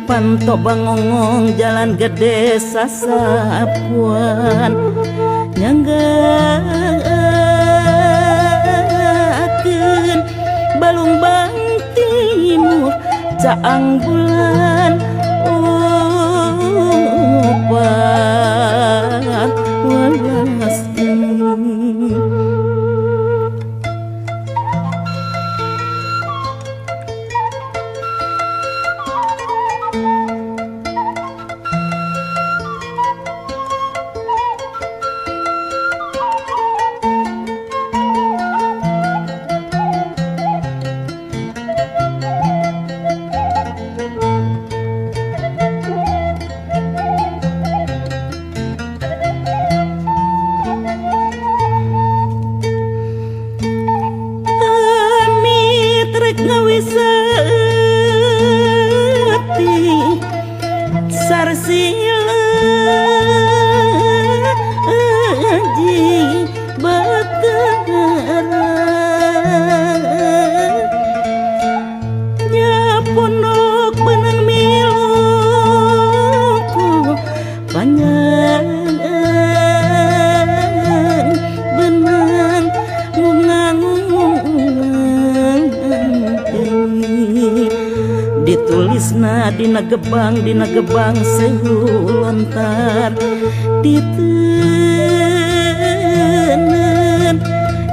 Panto bangongong jalan gede sasapuan nyanggakeun Balungbang Timur caang bulan opat welas. Ditulisna dina gebang sehu lontar diteuneu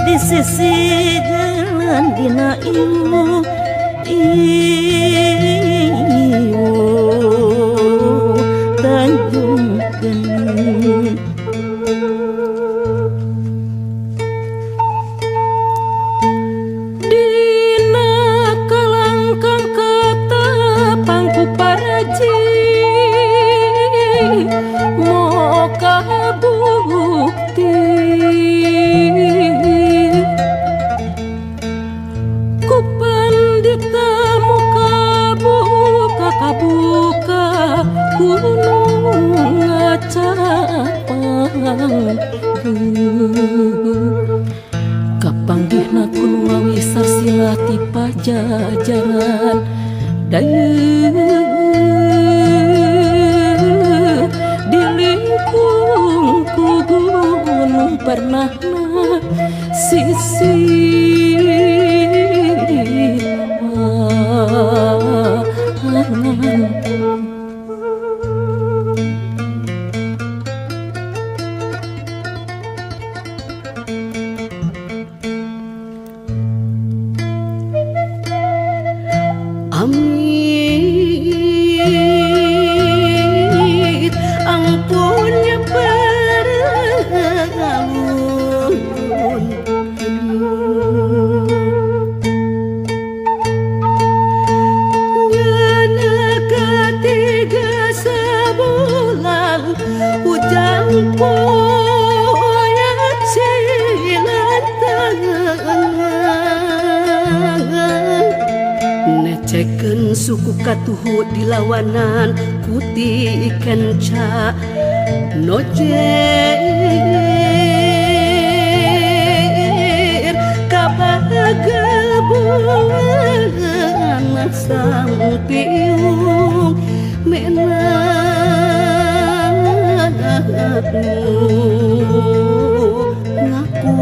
di sisi jalan dina ieu ieu Tanjung Geni. Dina kalangkang ketepang ku paraji moka bukti ku pandita muka buka kabuka gunung ngacapang kapanggihna ku nu ngawisar sila ti pajajaran dayeuk di lingkung ku gunung pernahna sisi Amit ampun ya paralun Nyana katiga sabulan hujan poya cilantangan Necekeun suku katuhu dilawanan kuti kenca nojer kabagabuan sampiung menaku ngaku.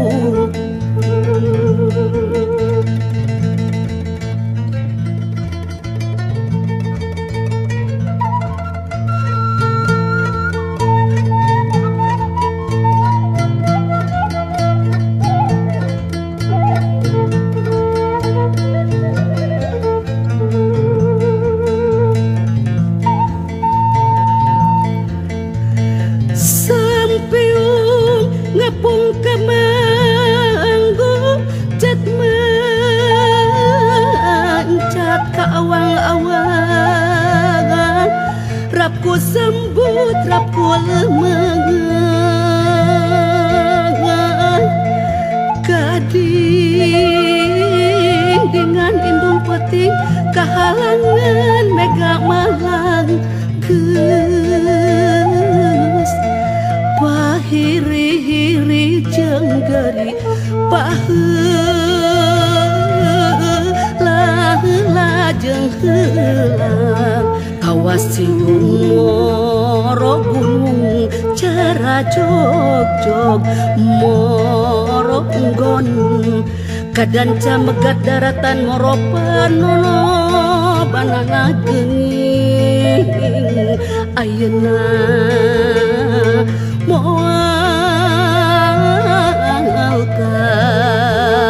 Sampiung ngapung kamanggu cat mancat ka awang-awangan rapku sembut rapku lemengan kading dengan indung peting kahalangan mega malang geus pahiri-hiri jeung geri paheula heula jeung heulang. Wasiung moro gunung cara jog-jog moro nggon kadanca megat daratan moro panono banana geuning ayeuna moal kapalang.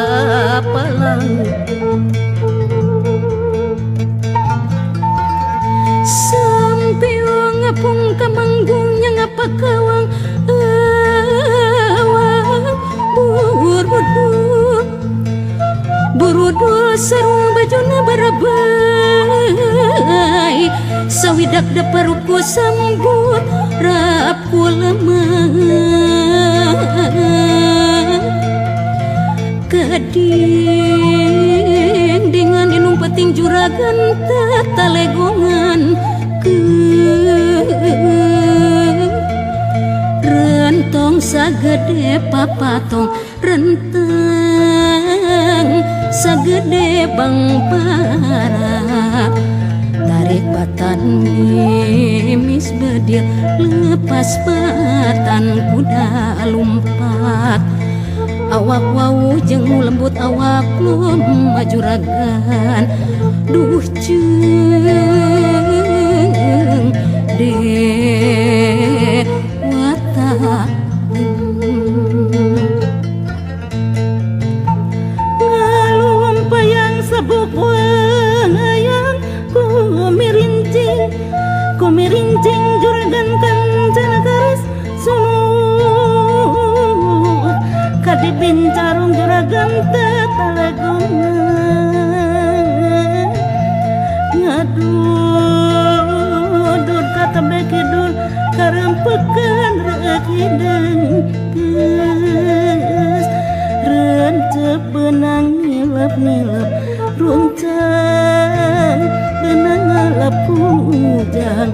Sampai ngapung kamanggung nya ngapakawang awang burudul burudul sarung bajuna barabai sawidak daparuku sambut rapku lemah kading dengan inung peting juragan tatalegongan rentong sagede papatong renteng sagede bangpara tarik batan mimis bedil lepas batan kuda lumpat awak wau jeung lembut awak lum juragan duh ceung dewata. Ngalumpayang sabuk wayang kumirincing juragan kancana garis sumut kadibincarung juragan tetalegongan ngadur katembe kidul karempekan reuk hideung geus rencep benang ngilep-ngilep runcang benang ngalap pujang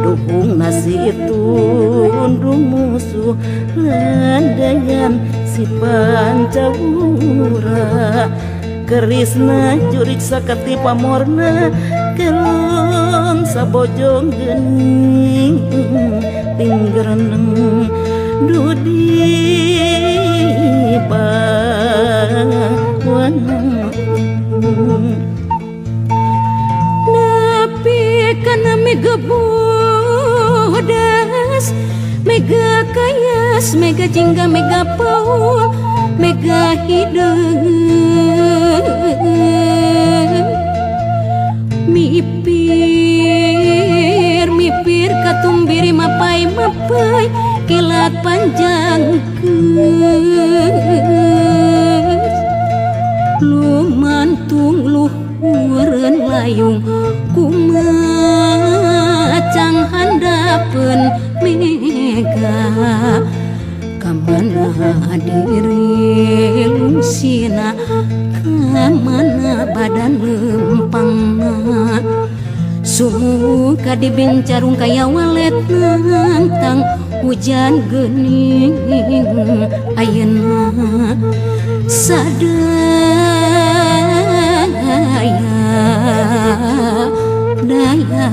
duhung nasi tundung musuh landayan si pancawura kerisna jurik sakati pamorna kelong sabojong geuning tinggereneng dudi pawana. Nepi kana mega bodas mega kayas mega jingga mega paul mega hideung mipir mipir katumbiri mapai mapai kilat panjang geus lumantung luhureun layung kumacang handapeun mega kamana diri lungsina kamana badan lempangna suka dibincarung kaya walet nantang hujan geuning ayeuna sadaya daya.